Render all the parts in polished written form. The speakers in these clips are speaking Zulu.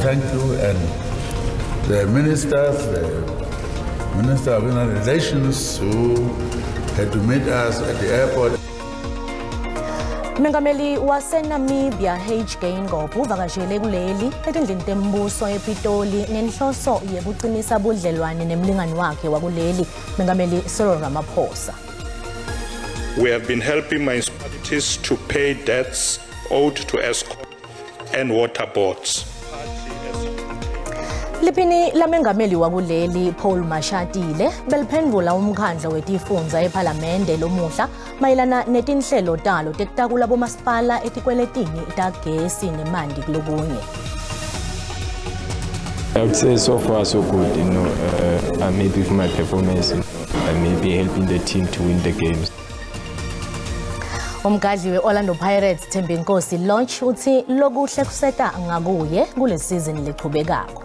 Thank you, and the ministers, the Minister of International Relations who had to meet us at the airport. Mengameli waseNamibia Hage Geingob uvakashele kuleli etindlini tembuso ePitoli ngenhloso yekuqinisa budlelwane nemlingani wakhe wakuleli Mengameli Cyril Ramaphosa. We have been helping municipalities to pay debts owed to Eskom and water boards. Liphini lamengameli wakuleli Paul Mashatile beliphendvula umkhandlo wetifundza ePhalamende lomuhla mayelana netinhlelo talo tekutakula bomasipala etikweletini tagesi nemanti kulokunye. I would say so far so good, you know, I'm happy with my performance, you know, I may be helping the team to win the games. Umgadli we-Orlando Pirates Thembinkosi Lorch uthi lokuhle kuseta ngakuye kule season lechubekako.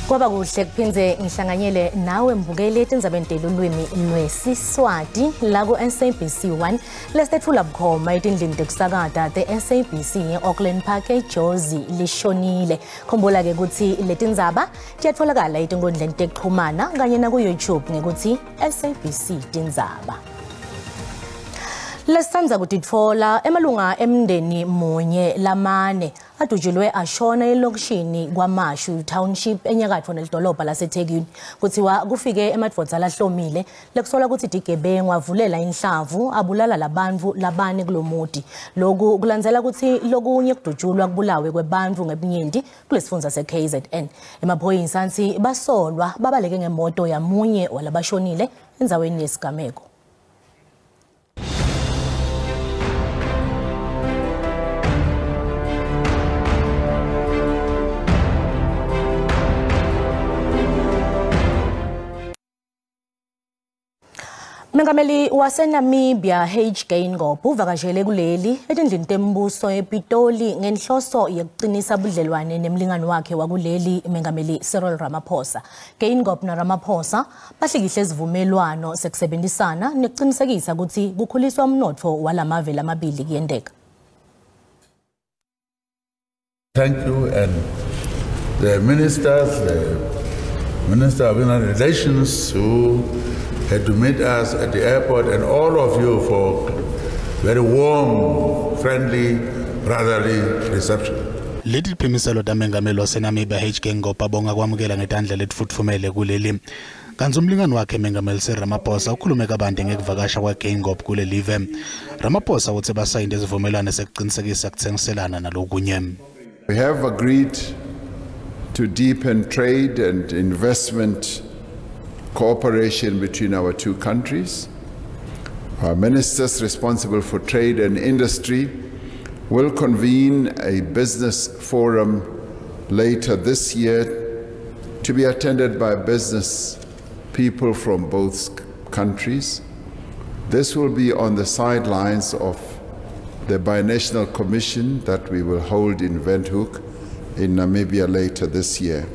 Kwaba kuhle kuphindze ngihlanganyele nawe mbukeli etindzabeni telulwimi lwesiSwati la ku-SABC 1 lesethula bukhoma etindlini tekusakata te-SABC e-Auckland Park eJozi lishonile. Khumbula-ke kutsi letindzaba tiyatfolakala etinkundleni tekuxhumana kanye naku-YouTube ngekutsi SABC Tindzaba. Lesandza kutitfola emalunga emndeni munye lamane adutshulwe ashona elokishini KwaMashu Township enyakatfo nelidolobha laseThekwini. Kuthiwa kufike emadvodza lahlomile lekusola kutsi tigebengu avulela inhlavu abulala labantfu labane kulomuti. Loku kulandzela kutsi lokunye kudutshulwa kubulawe kwebantfu ngebunyenti kulesifundza se-KZN. Emaphoyisa atsi basolwa babaleke ngemoto yamunye walabashonile endzaweni yesigameko. Mengameli waseNamibia Hage Geingob uvakashele kuleli etindlini tembuso ePitoli ngenhloso yekuqinisa budlelwane nemlingani wakhe wakuleli Mengameli Cyril Ramaphosa. Geingob na Ramaphosa bahlikihle isivumelwano sekusebenzisana nekuqinisekisa ukuthi kukhuliswa umnotfo walamave lamabili kuyenteka. Thank you, and the ministers, the Minister of International Relations who had to meet us at the airport, and all of you for very warm, friendly, brotherly reception. Leti tiphimiselo tamengameli waseNamibia Hage Geingob abonga kwamukela ngetandla letfutfumele kuleli. Kanti umlingani wakhe Mengameli Cyril Ramaphosa ukhulume kabanti ngekuvakasha kwaGeingob kulelive. Ramaphosa uthe basayinde isivumelwano sekuqinisekisa kuthengiselana nalokunye. We have agreed to deepen trade and investment cooperation between our two countries. Our ministers responsible for trade and industry will convene a business forum later this year to be attended by business people from both countries. This will be on the sidelines of the binational commission that we will hold in Windhoek in Namibia later this year.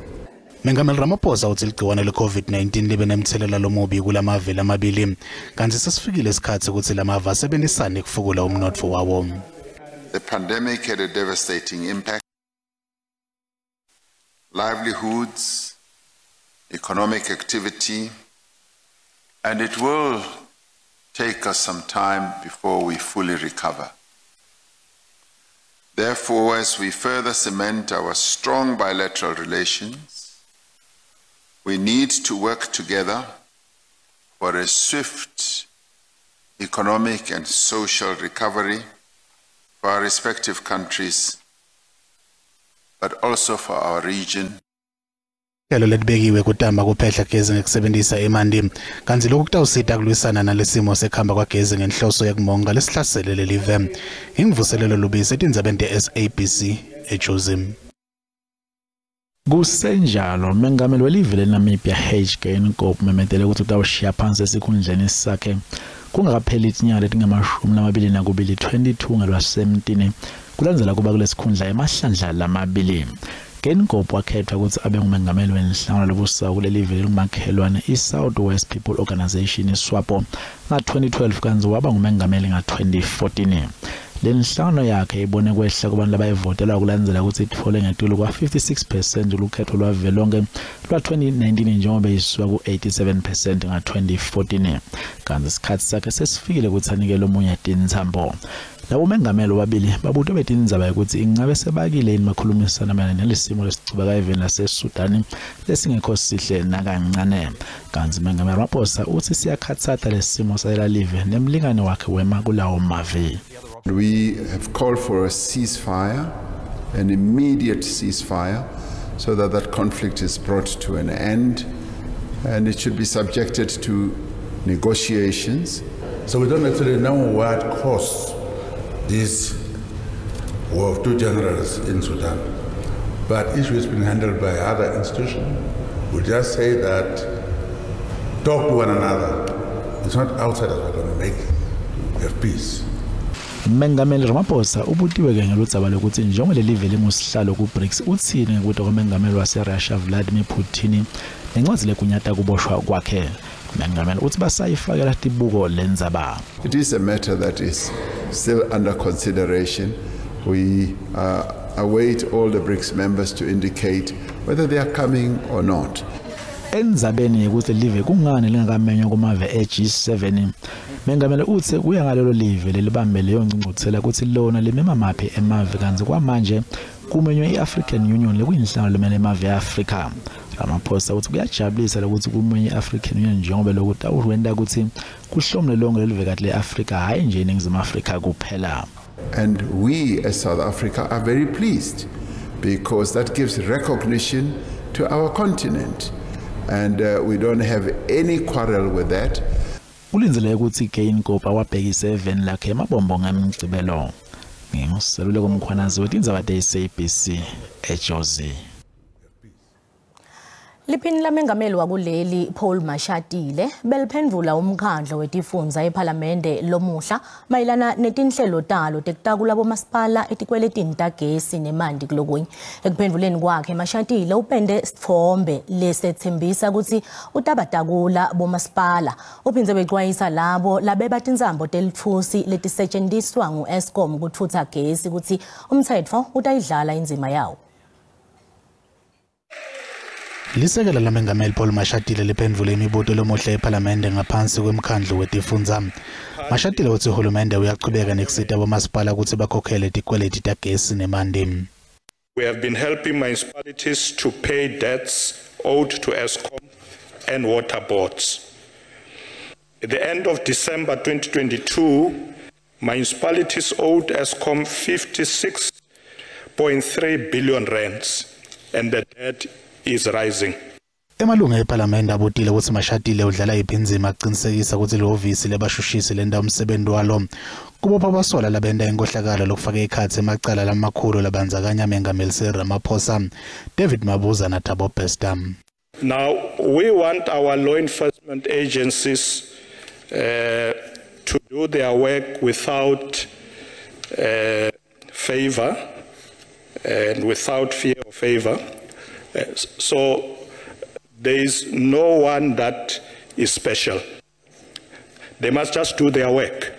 Mengameli Ramaphosa uthi ligciwane le-COVID-19 libe nemthelela lomubi kulamave lamabili, kanti sesifikile isikhathi ukuthi lamave asebenzisane kufukula umnotfo wawo. The pandemic had a devastating impact. Livelihoods, economic activity, and it will take us some time before we fully recover. Therefore, as we further cement our strong bilateral relations, we need to work together for a swift economic and social recovery for our respective countries, but also for our region. Hlelo lelibekiwe kutama kuphehla gezi ngekusebenzisa emanti, kanti lokhu kutawusita kulwisana nalesimo sekuhamba kwagezi ngenhloso yekumonga lesihlasele lelive. Imvuselelo Lubisi etindzabeni te-SABC eJozi. Kusenjalo, mengameli welive leNamibia Hage Geingob umemetele ukuthi utawushiya phansi esikhundleni sakhe kungakapheli tinyanga letingama-22 22 ngalwasemtini kulandzela kuba kulesikhundla emahlandla lamabili. Geingob wakhethwa ukuthi abe ngumengameli wenhlangano lobusa kuleli vele lingumakhelwane i-South West People Organisation iSWAPO nga-2012 kanti waba ngumengameli nga-2014. Le nhlangano yakhe ibone kwehla kubantu labayivotela kulandzela ukuthi ithole ngetulu kwa-56% lukhetho lwavelonkhe lwa-2019 njengoba isuka ku-87% nga-2014. Kanti isikhathi sakhe sesifikile ukuthi anikele omunye tintsambo. Labo mengameli bobabili babutwe betindzaba ukuthi ingabe sebakile yini bakhulumisana mayelana nalesimo lesichubeka eveni laseSudan lesingekho sihle nakancane. Kanti Mengameli Ramaphosa uthi siyakhatsata lesimo salelive nemlingane wakhe wema kulawo mavi. We have called for a ceasefire, an immediate ceasefire, so that that conflict is brought to an end, and it should be subjected to negotiations. So we don't actually know what caused this war of two generals in Sudan. But issue has been handled by other institutions. We just say that talk to one another. It's not outsiders who are going to make have peace. Mengameli Ramaphosa ubutiwe ke ngeludzaba lokuthi njengoba leli vele ngusihlalo ku-BRICS uthini ngekuthi kwamengameli waseRussia Vladimir Putin nencwadi lekunyata kuboshwa kwakhe. Mengameli uthi basayifakela tibuko lendzaba. It is a matter that is still under consideration. We await all the BRICS members to indicate whether they are coming or not. Endzabeni ukuthi live kungani lingakamenywa kumave e-G7, Mengameli uthe kuya ngalelo live lelibambe leyo ngcungcuthela ukuthi lona limema maphi emave kanti kwamanje kumenywe i-African Union lekuyinhlangano lemele emave e-Afrika. Ramaphosa uthi kuyajabulisa ukuthi kumenywe i-African Union njengoba lokhu tawukwenta ukuthi kuhlomule lonke lelivekati le-Afrika hhayi nje iNingizimu Afrika kuphela. And we as South Africa are very pleased because that gives recognition to our continent. And we don't have any quarrel with that. Kulindzeleke ukuthi Geingob awabhekise eveni lakhe emabombo ngemgcibelo. NginguSeluleko Mkhwanazi wetindzaba te-SABC eJozi. Liphini lamengameli wakuleli Paul Mashatile beliphendvula umkhandlo wetifundza ePhalamende lomuhla mayelana netinhlelo talo tekutakula bomasipala etikweletini tagesi nemanti kulokunye. Ekuphendvuleni kwakhe Mashatile upende sitfombe lesethembisa ukuthi utabatakula bomasipala. Uphindze becwayisa labo labeba tintsambo telitfusi letisetjentiswa ngu-Eskom kutfutsa gesi ukuthi umtsetfo utayidlala indzima yawo. Lisekela lamengameli Paul Mashatile liphendvule imibuto lomuhle ePhalamende ngaphansi kwemkhandlu wetifundza. Mashatile uthi uhulumende uyachubeka nekusita bomasipala ukuthi bakhokhele tikweleti tagesi nemanti. We have been helping municipalities to pay debts owed to Eskom and water boards. At the end of December 2022, municipalities owed Eskom 56.3 billion rands, and the debt is rising. Emalunga ePhalamende abutile ukuthi Mashatile udlala iphi indzima aqinisekisa ukuthi lehhovisi lebashushisi lenta umsebenzi walo kubopha abasola labenta inkohlakalo lokufaka ikhathi emacala lamakhulu labandzakanya Mengameli Cyril Ramaphosa, David Mabuza na Thabo Bester. Now we want our law enforcement agencies to do their work without favor and without fear or favor. So there is no one that is special. They must just do their work.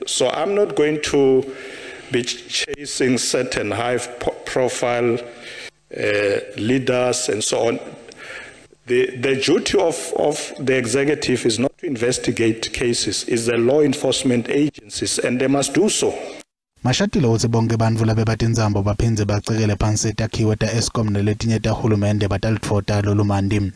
So I'm not going to be chasing certain high-profile leaders and so on. The duty of the executive is not to investigate cases, it's the law enforcement agencies, and they must do so. Mashatile uthi bonke bantfu labebatintsambo baphindze bacekele phansi takhiwe ta-Eskom neletinye tahulumende batalitfota lolumandi.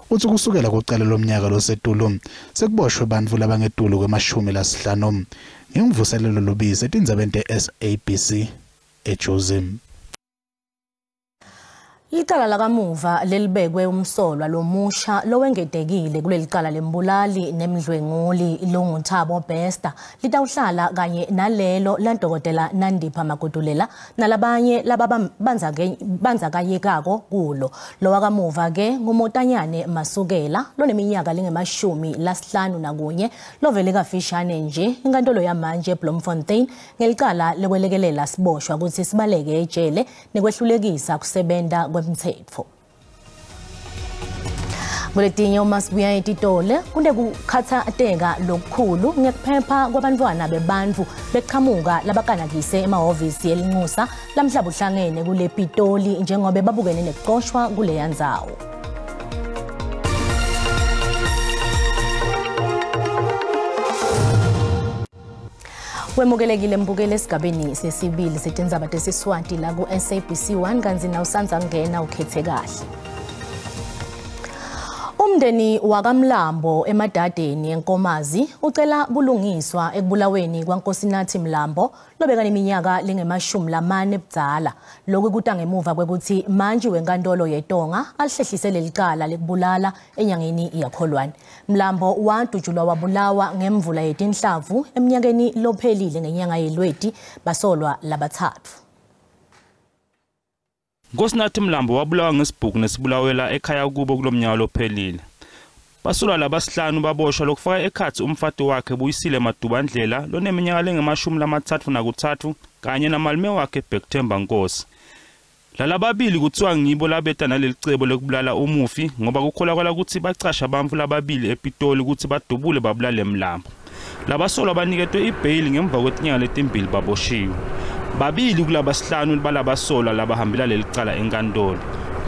Uthi kusukela kucala lomnyaka losetulu sekuboshwe bantfu labangetulu kwema-50. Ngimvuselelo Lubisi etindzabeni te-SABC eJozi. Icala lakamuva lelibekwe umsolwa lomusha lowengedekile kuleli cala lembulali nemdlwenguli longuThabo Bester litawuhlala kanye nalelo landokotela Nandipha Magudulela nalabanye lababandzakanyekako kulo. Lowakamuva ke nguMotanyane Masukela loneminyaka lengu-51 lovele kafishane nje inkantolo yamanje eBloemfontein ngelicala lekwelekelela siboshwa kutsi sibaleke ejele nekwehlulekisa kusebenta kwemtsetfo. Kuletinye uma sibuya etitole kunekukhathateka lokukhulu ngekuphepha kwabantwana bebantfu beqhamuka labakanakise emahhovisi elinxusa lamhlaba uhlangene kule Pitoli njengoba babukene nekuqoshwa kuleya ndzawo. Wemukelekile mbukele esigabeni sesibili setindzaba tesiswati la ku SABC 1 kantsi nawusandza kungena ukhethe kahle. Umndeni wakaMlambo emadadeni enkomazi ucela bulungiswa ekubulaweni kwaNkosinathi Mlambo lobeka neminyaka lengama-40 budzala. Lokhu kuta ngemuva kwekuthi mantji wenkantolo yeTonga alihlehlise lelicala lekubulala enyangeni yaKholwane. Mlambo wadutshulwa wabulawa ngemvula yetinhlavu eminyakeni lophelile ngenyanga yeLweti basolwa labathathu. Nkosinathi Mlambo wabulawa ngesibhuku nesibulawela ekhaya kubo kulomnyaka lophelile. Basolwa labasihlanu baboshwa lokufaka ekhatsi umfati wakhe Buyisile Madubandlela loneminyaka lengama-33 kanye namalume wakhe Bhekthemba Nkosi. Lalababili kuthiwa ngibo labeta naleli cebo lekubulala umufi ngoba kukholakala ukuthi bacasha bantfu lababili ePitoli ukuthi badubule babulale Mlambo. Labasolwa baniketwe ibheyili ngemva kwetinyanga letimbili baboshiwe. Babili kulabasihlanu balabasolwa labahambela leli cala enkantolo.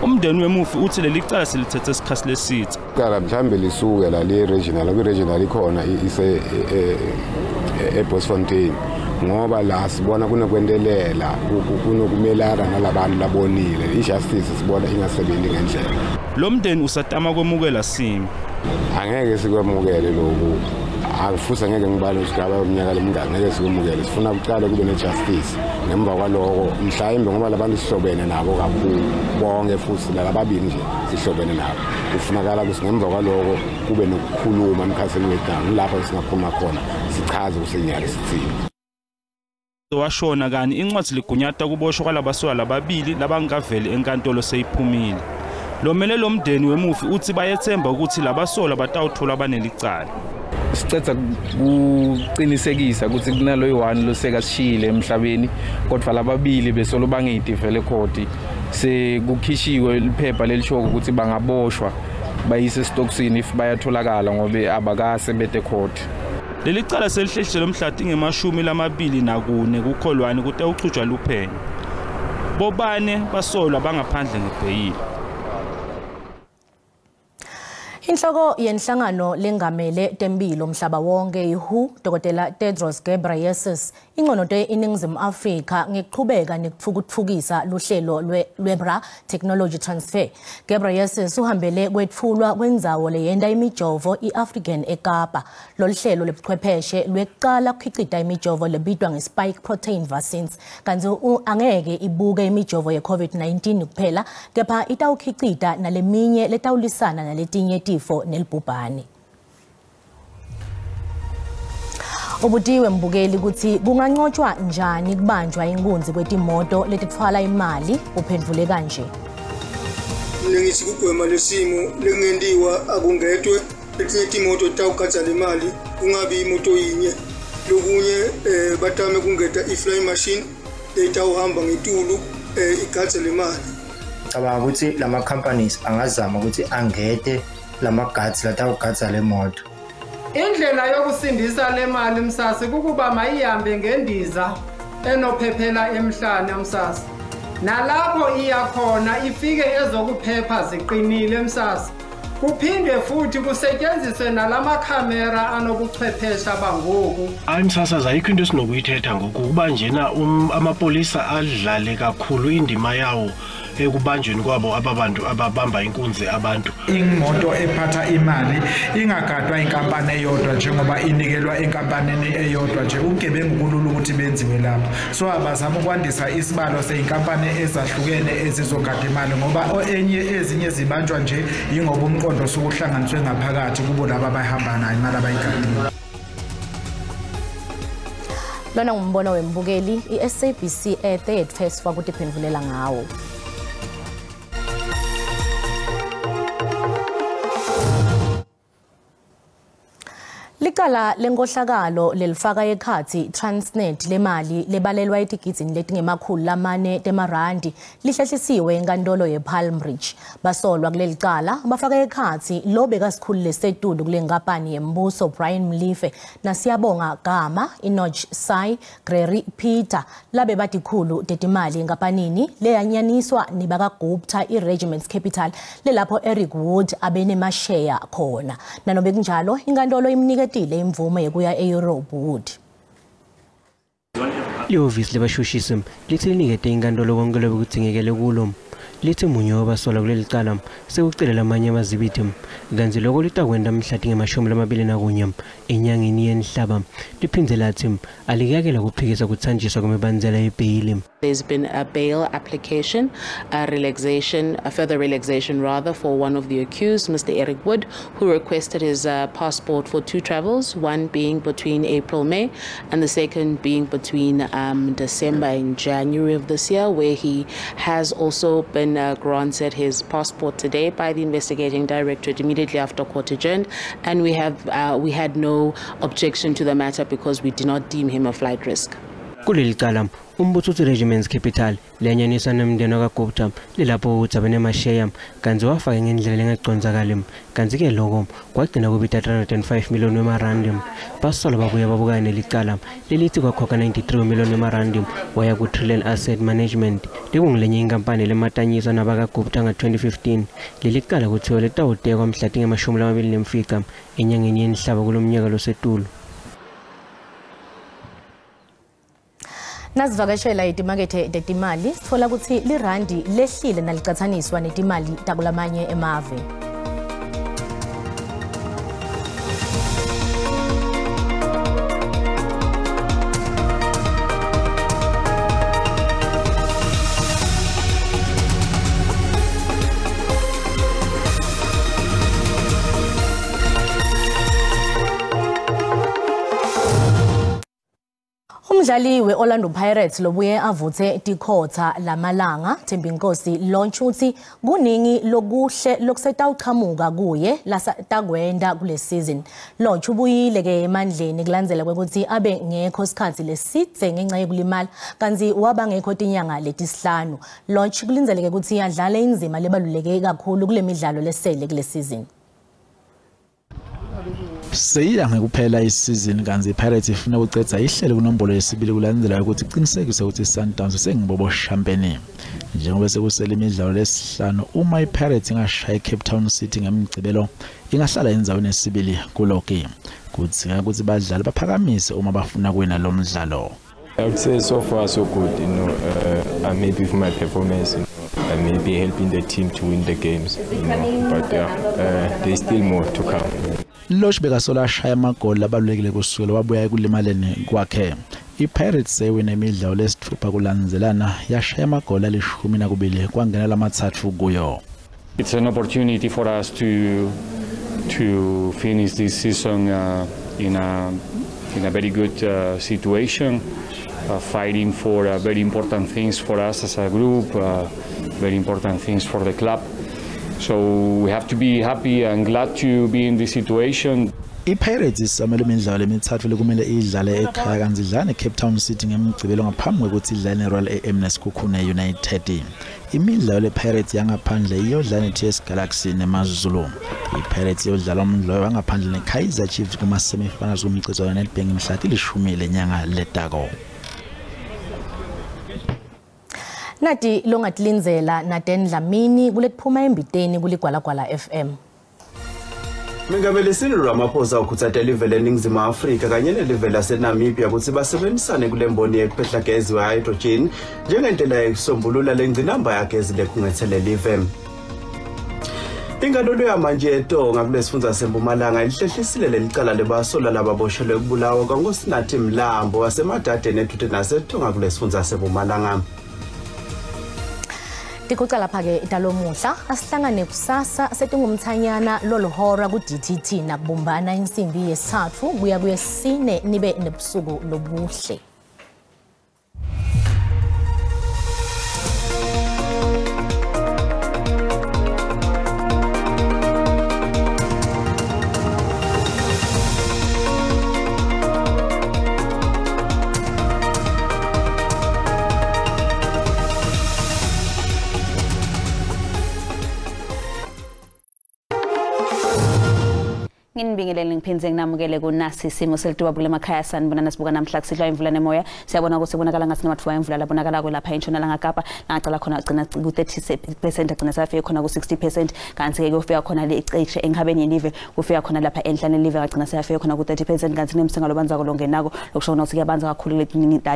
Umndeni wemufi uthi leli cala selithethe isikhathi lesitha. Icala mhlambe lisuke la le regional, kwi regional ikhona ise eBosfontein ngoba la sibona kunokwendelela, kunokumelana nalabantu labonile. I-justice sibona ingasebenzi ngendlela. Lo mndeni usatama kwemukela simo. Angeke sikwemukele lokhu. Futhi angeke ngibale isigaba yomnyaka lemingaki, ngeke sikwemukele. Sifuna kuqale kube ne-justice. Ngemva kwaloko mhlawumbe ngoba labantu sihlobene nabo kakhulu bonke futhi lalababili nje sihlobene nabo. Kufunakala ukuthi ngemva kwaloko kube nokukhuluma emkhathini wethu lapho singakhuluma khona sichaze ukuthi inyalo sithini. Washona kani incwadi ligunyata kuboshwa kwalabasolwa lababili labangaveli enkantolo seyiphumile. Lomele lomndeni wemufi uthi bayethemba ukuthi labasolwa batawuthola banelicala. Sicetha kuqinisekisa ukuthi kunalo yi-1 losekasishiyile emhlabeni kodwa lababili besolo bangidi vele court sekukhishiwe liphepha lelisho ukuthi bangaboshwa bayise esitokisini if bayatholakala ngoba abakase bete court. Leli cala selihlehlise lomhlati ngama-24 kuKholwane kute uchutshwa luphenyo. Bobane basolwa bangaphandle ngebheyili. Inhloko yenhlangano lengamele tempilo mhlaba wonke iWHO Dr. Tedros Ghebreyesus inconote iNingizimu Afrika ngekuqhubeka nekutfukutfukisa luhlelo lweBra Technology Transfer. Ghebreyesus uhambele kwetfulwa kwendzawo leyenta imijovo iAfrican eKapa. Lolu hlelo lebuchwepheshe lwekuqala kukhicita imijovo lebitwa nge-spike protein vaccines kantsi angeke ibuke imijovo ye-COVID-19 kuphela kepha itawukhicita naleminye letawulisana naletinye tifo nelibhubhane. Ubutiwe mbukeli ukuthi kunganqotshwa njani kubanjwa inkunzi kwetimoto letitfwala imali, uphendvule kanje. Mina ngithi kugwema lesimo lengentiwa akungetwe letinye timoto tawugadza le mali kungabi imoto yinye. Lokunye batame kungeta i-fly machine letawuhamba ngetulu igadze le mali. Cabanga ukuthi lama companies angazama ukuthi angete lama guards latawugadza le moto. Indlela yokusindisa le mali msasi kukuba mayihambe ngendiza enophephela emhlane msasi. Nalapho iya khona ifike ezokuphepha ziqinile msasi. Kuphinde futhi kusetshenziswe nalamakhamera anobuchwephesha bangoku. Hayi msasazi, ayikho into esinokuyithetha ngoku kuba njena amapolisa adlale kakhulu indima yawo ekubanjweni kwabo ababantu ababamba inkunzi abantu. Imoto ephatha imali ingagadwa inkampani eyodwa njengoba inikelwa enkampanini eyodwa nje, ubugebengu kulula ukuthi benziwe lapho. So abazama ukwandisa isibalo seyinkampani ezahlukene ezizogada imali, ngoba enye ezinye zibanjwa nje yingoba umqondo osukuhlanganiswe ngaphakathi kubo laba abahamba nayo imali abayigadile. Lona ngumbono wembukeli iSABC ethe yetfeswa kutiphendvulela ngawo. Licala lenkohlakalo lelifaka ekhatsi Transnet lemali lebalelwa etigidini letingemakhulu lamane temarandi lihlehlisiwe enkantolo yePalm Ridge. Basolwa kuleli cala bafaka ekhatsi lo bekasikhulu lesetulu kule nkampani yembuso Brian Mlife naSiyabonga Gama, Inoch Sai, Gregory Peter labe badikhulu tetimali enkampanini leyanyaniswa nebakaGupta iRegiments Capital lelapho Eric Wood abenemasheya khona. Nanobe kunjalo inkantolo imniketile imvume yekuya eEurope Wood. Lihhovisi lebashushisi lithi linikete inkantolo konke lobekudzingekele kulo. Lithi munye wabasolwa kuleli cala sekucele lamanye amazibiti, kantsi loko litakwenta mhla tinge-21 enyangeni yeNhlaba. Liphindze lathi alikuyekela kuphikisa kutsanjiswa kwemibandzela yebheyili. There's been a bail application, a relaxation, a further relaxation rather, for one of the accused, Mr. Eric Wood, who requested his passport for 2 travels, one being between April, May, and the second being between December and January of this year, where he has also been granted his passport today by the investigating directorate immediately after court adjourned, and we had no objection to the matter because we did not deem him a flight risk. Kuleli cala umbutho uthi Regiments Capital leyanyaniswa nemndeni wakaGupta lilapho uthi abenemasheya kantsi wafake ngendlela lengacondzakali, kantsi-ke loko kwagcina kubita 305 million wemarandi. Basolwa babuye babukane nelicala lelithi kwakhokha 93 million wemarandi waya ku-Trillion Asset Management lekungulenye inkampani lematanyiswa nabakaGupta nga-2015. Leli cala kuthiwa litawutekwa mhla tinge-25 enyangeni yeNhlaba kulomnyaka losetulu. Nasivakashela itimakethe tetimali sitfola kutsi lirandi lehlile nalicatsaniswa netimali takulamanye emave. Umdlali we-Orlando Pirates lobuye avuthe tikhotha lamalanga Thembinkosi Lorch uthi kuningi lokuhle lokusetawuchamuka kuye lasatakwenda kule season. Lorch ubuyile ke emandleni kulandzela kwekuthi abe ngekho sikhatsi lesidze ngenxa yekulimala kantsi waba ngekho tinyanga letisihlanu. Lorch kulindzeleke kutsi adlale indzima lebaluleke kakhulu kule midlalo lesele kule season. Seyiya ngekuphela isizini kanti iPirates ifuna ukucedza ihlelo kunombolo yesibili kulandela ukuthi iqinisekise ukuthi iSundowns sengibobo champagne. Njengoba sekusele imidlalo lesihlanu, uma iPirates ingashaya iCape Town City ngemigcibelo ingahlala endzaweni yesibili kulogi. Kudzinga ukuthi badlali baphakamise uma bafuna kuwina lo mdlalo. I would say so far so good. You know, I'm happy with my performance. You know, I may be helping the team to win the games. You know, but there's still more to come. Lorch bekasola ashaya amagoli abalulekile kusukela wabuya ekulimaleni kwakhe. iPirates sewina imidlalo lesithupha kulandzelana yashaya amagoli ali-12 kwangena lamathathu kuyo. It's an opportunity for us to finish this season in a very good situation, fighting for very important things for us as a group, very important things for the club. So we have to be happy and glad to be in this situation. iPirates isamele imidlalo emithathu lekumele idlale ekhaya kanti idlala neCape Town City ngemigcibelo ngaphambi kwekuthi idlale neRoyal AM neSekhukhune United. Imidlalo lePirates yangaphandle iyodlala neTS Galaxy neMaZulu. iPirates iyodlala umdlalo wangaphandle neKaizer Chiefs kuma-semifinals kumgcizo weNedbank mhla ti-10 lenyanga letako. Nati longatilindzela Naden Dlamini kulekuphuma embiteni kuligwalagwala FM. Mengameli Cyril Ramaphosa ukhutsatela live leNingizimu Afrika kanye nelive laseNamibia kutsi basebenzisane kule mboni yekuphehla gezi we-hydrogen njengendlela yekusombulula lengcinamba yagezi lekhungetsele live. Inkantolo yamanje eTonga kulesifundza seMpumalanga lihlehlisile lelicala lebasola lababoshelwe kubulawa kwaNkosinathi Mlambo waseMadadeni eThuthe naseTonga kulesifundza seMpumalanga. Tikuca lapha-ke talomuhla asihlangane kusasa setingumthanyana loluhora ku-DTT nakubumbana insimbi yesithathu kuya kuyesine nibe nebusuku lobuhle. Nginibingelele ngiphindze nginamukele kunasi isimo selituba kule makhaya sanibona nasibuka namhla kusihlwa imvula nemoya siyabona ukuthi kubonakala ngathi namathuba emvula labonakala lapha entshonalanga Kapa ngacala khona agcina ku-30% agcina safika khona ku-60% kanti ke kuyofika khona le icishe enkhabeni yelive kufika khona lapha enhlane live agcina seyafika khona ku-30% kanti nemsinga lobanzako longenako lokusho ukuthi kuyabanza kakhulu le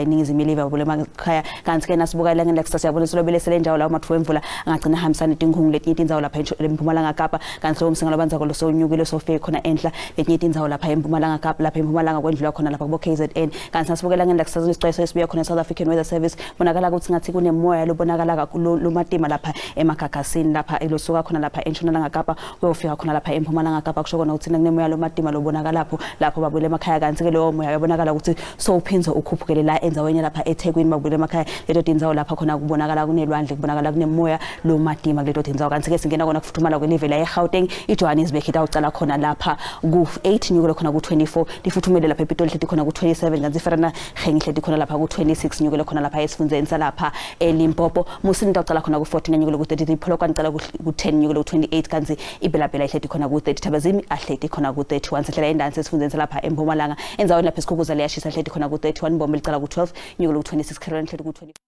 iningizimu yelive kule makhaya kanti ke nasibuka elangeni lakusasa siyabona silobelesele indawo lawo mathuba emvula angagcina hambisana netinkhungu letinye tindzawo lapha eMpumalanga Kapa kanti lowo msinga lobanzako losonyukile sofike khona enhla letinye tindzawo lapha eMpumalanga Kapa lapha eMpumalanga kwendlula khona lapha kubo KZN kanti nasibukela ngendlela kusasa isicwayiso esibuya khona South African Weather Service bonakala ukuthi ngathi kunemoya lobonakala kakhulu lomatima lapha emagagasini lapha elosuka khona lapha entshonalanga Kapa kuyofika khona lapha eMpumalanga Kapa kusho khona ukuthi kunemoya lomatima lobonakala lapho lapho babuyele emakhaya kanti ke lowo moya uyabonakala ukuthi sowuphinze ukhuphukele la endaweni lapha eThekwini babuyele emakhaya leto tindzawo lapha khona kubonakala kunelwandle kubonakala kunemoya lomatima kuleto tindzawo kanti ke singena khona kufuthumala kwelive la eGauteng iJohannesburg itawucala khona lapha ku-8 nyukele khona ku-24 lifuthumele lapha ePitoli hleti khona ku-27 kanti iVereeniging hleti khona lapha ku-26 nyukele khona lapha esifundzeni salapha eLimpopo Musina itawucala khona ku-14 nyukele ku-33 Polokwane icala ku-10 nyukele ku-28 kanti iBelabela ihleti khona ku-30 Thabazimi ahleti khona ku-31 sihlela endansi esifundzeni salapha eMpumalanga endzaweni lapha eSikhukuza leyashisa hleti khona ku-31 Bombe licala ku-12 nyukele ku-26 Caroline hleti ku-20.